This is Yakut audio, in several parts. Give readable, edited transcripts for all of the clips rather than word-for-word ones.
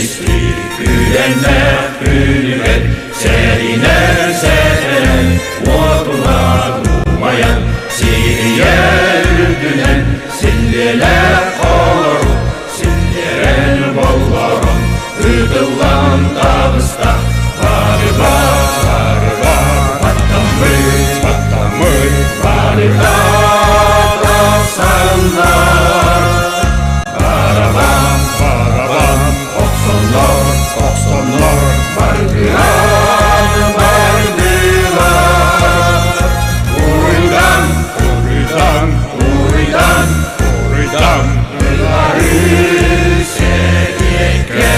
Сэттистии күүгэннээх күнүгэр сэринэр сэрэнэн уотунан умайан сирийэр үрдүнэн силлиэлээх холорук силлиэрэн боллорон ыытыллан таҕыста барыба барыба баттаммыт баттаммыт барыта тахсаннар барабан барабан охсоннор охсоннор бардылар бардылар уруйдан уруйдан уруйдан уруйдан ыллары сэбиэккэ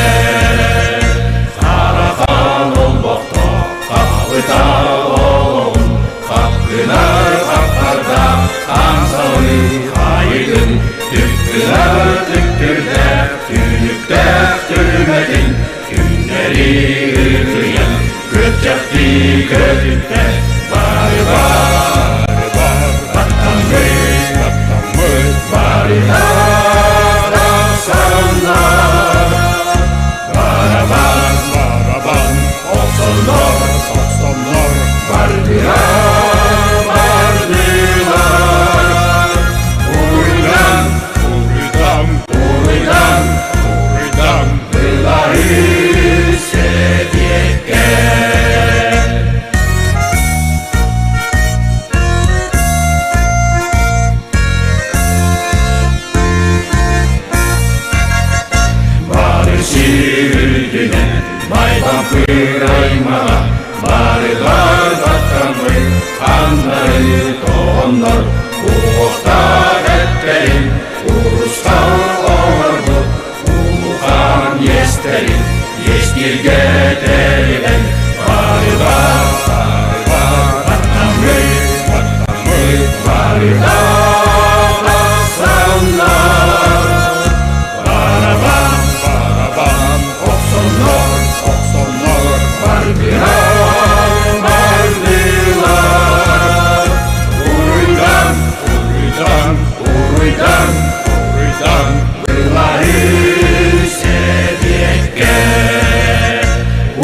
харахан олбохто хаппыта олоҕун хаппынар хаппарда хамсалы хайыгын түккүнэр түктүрдээх түнүктээх түрмэтин күннэри ытыйан күрчэхтии көтүттэ бары бары баттаммыт баттаммыт барыта тахсаннар барабан барабан охсоннор охсоннор бардылар бардылар уруйдан уруйдан уруйдан уруйдан ыллары сэбиэккэ. Бары сир үрдүнэн майдан кыыраймаҕа барылар баттаммыт ханнары тоҕоннор уҥуохтаах эттэрин урусхал оҥорбут улахан иэстэрин иэстииргэ тэринэн барылар барылар баттаммыт баттаммыт барылар тахсаннар барабан барабан охсоннор охсоннор бардылар бардылар уруйдан уруйдан уруйдан уруйдан ыллары сэбиэккэ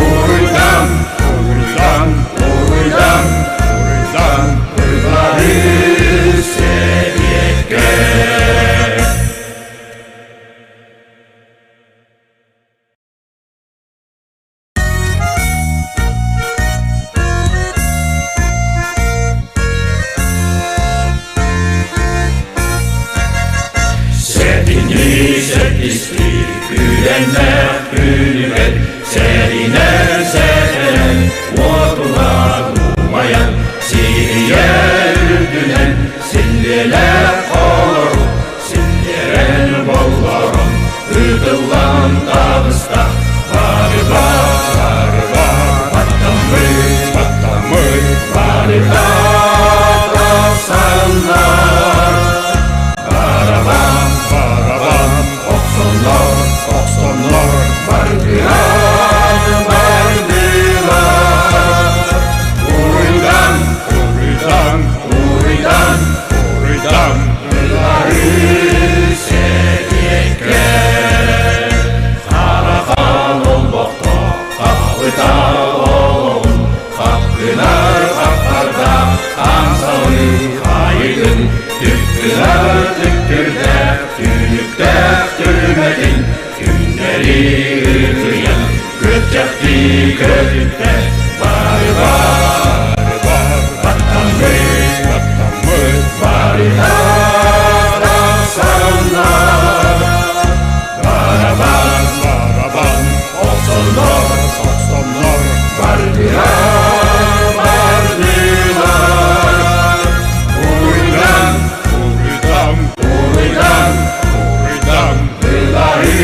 уруйдан уруйдан уруйдан уруйдан ыллары сэбиэккэ. Сэтинньи сэттистии күүгэннээх күнүгэр сэринэр сэрэнэн уотунан умайан сирийэр үрдүнэн силлиэлээх холорук силлиэрэн боллорон ыытыллан таҕыста барыба барыба баттаммыт баттаммыт барыта тахсаннар барабан барабан охсоннор охсоннор бардылар бардылар уруйдан уруйдан уруйдан уруйдан ыллары сэбиэккэ харахан олбохто хаппыта олоҕун хаппынар хаппарда хамсалы хайыгын түккүнэр түктүрдээх түнүктээх түрмэтин күннэри ытыйан күрчэхтии көтүттэ бары бары баттаммыт баттаммыт барыта тахсаннар барабан барабан охсоннор охсоннор бардылар бардылар уруйдан уруйдан уруйдан уруйдан ыллары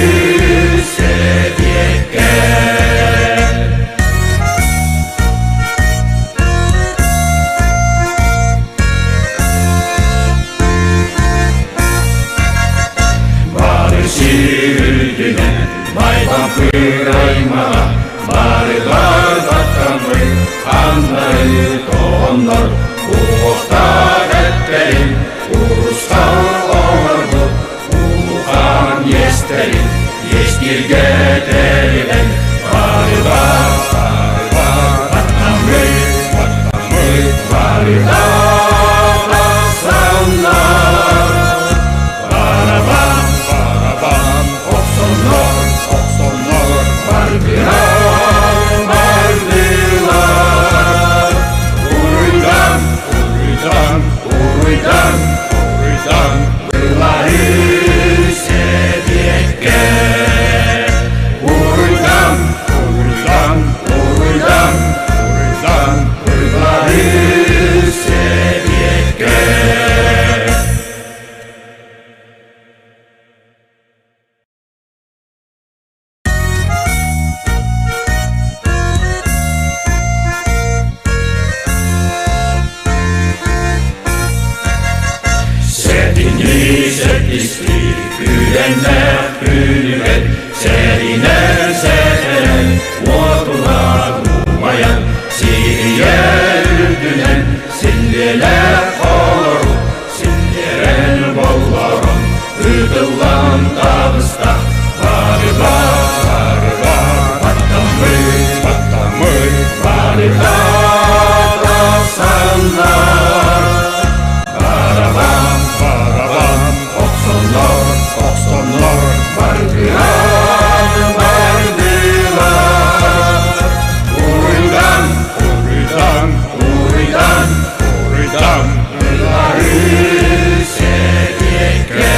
сэбиэккэ. Күүгэннээх күнүгэр сэринэр сэтэрэн, уотунан умайан, сирийэр үрдүнэн, силлиэлээх холору, силлиэрэн боллорон, ыытыллан таҕыста. Бары бары бар, баттаммыт, баттаммыт, бары тахсаннар. Барабан, барабан, охсоннор, охсоннор, бардылар, бардылар. Уруйдан, уруйдан, уруйдан, уруйдан, ыллары сэбиэккэ.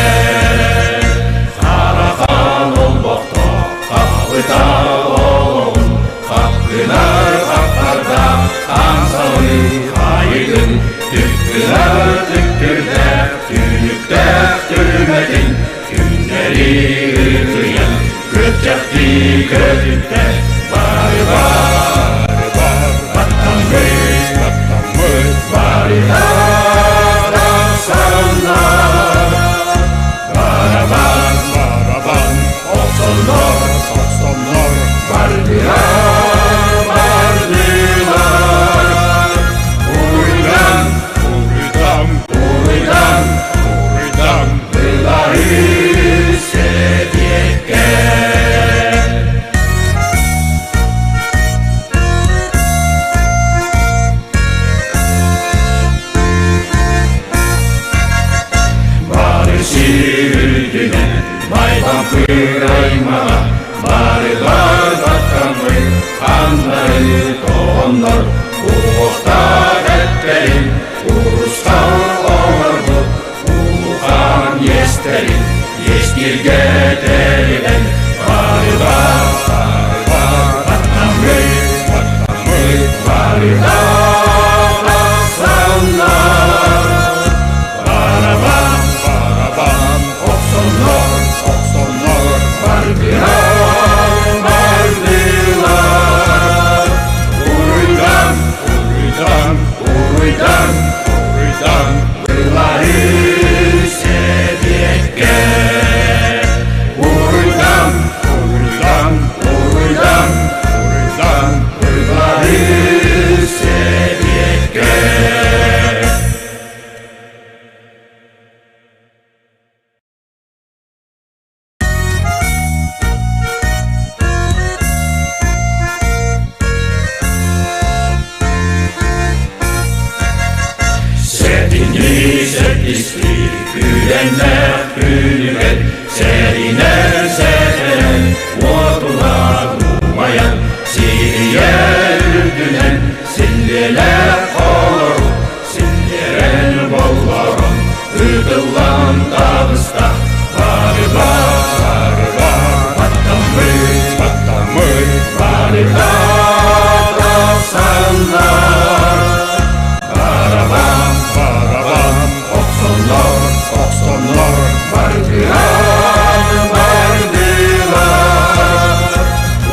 Харахан олбохто, хаппыта олоҕун, хаппынар хаппарда, хамсалы хайытын, түккүнэр түккүрдээх, түнүктээх түрмэтин, күннэри ытыйан, күрчэхтии көтүттэ, бары бары бар, баттаммыт, баттаммыт, бары тахсаннар. Барабан, барабан, охсоннор, охсоннор, бардылар, бардылар. Уруйдан, уруйдан, уруйдан, уруйдан, ыллары сэбиэккэ. Бары сир үрдүнэн майдан кыраймаҕа, бары бар баттаммыт ханнары тоҕоннор, уҥуохтаах эттэрин урусхал оҥорбут улахан иэстэрин иэстииргэ тэринэн, бары бар, бары бар баттаммыт, баттаммыт, бары тахсаннар. Барабан, барабан, охсоннор, охсоннор, бардылар, бардылар. Уруйдан, уруйдан, уруйдан, уруйдан, ыллары сэбиэккэ. Уруйдан, уруйдан, уруйдан, уруйдан, ыллары сэбиэккэ. Сэтинньи сэттистии күүгэннээх күнүгэр сэринэр сэтэрэн, уотунан умайан, сирийэр үрдүнэн, силлиэлээх холору, силлиэрэн боллорон, ыытыллан таҕыста. Бары бары бар, баттаммыт, баттаммыт, бары тахсаннар. Барабан, барабан, охсоннор, охсоннор, бардылар, бардылар.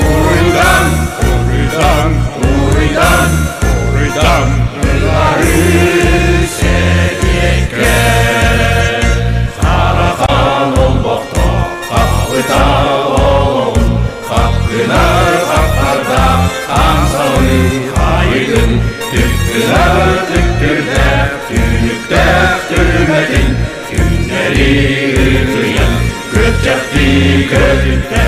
Уруйдан, уруйдан, уруйдан, уруйдан, ыллары сэбиэккэ. Харахан олбохто, хаппыта олоҕун, хаппынар хаппарда, хамсалы хайытын, түккүнэр түккүрдээх, түнүктээх түрмэтин, күннэри ытыйан, күрчэхтии көтүттэ,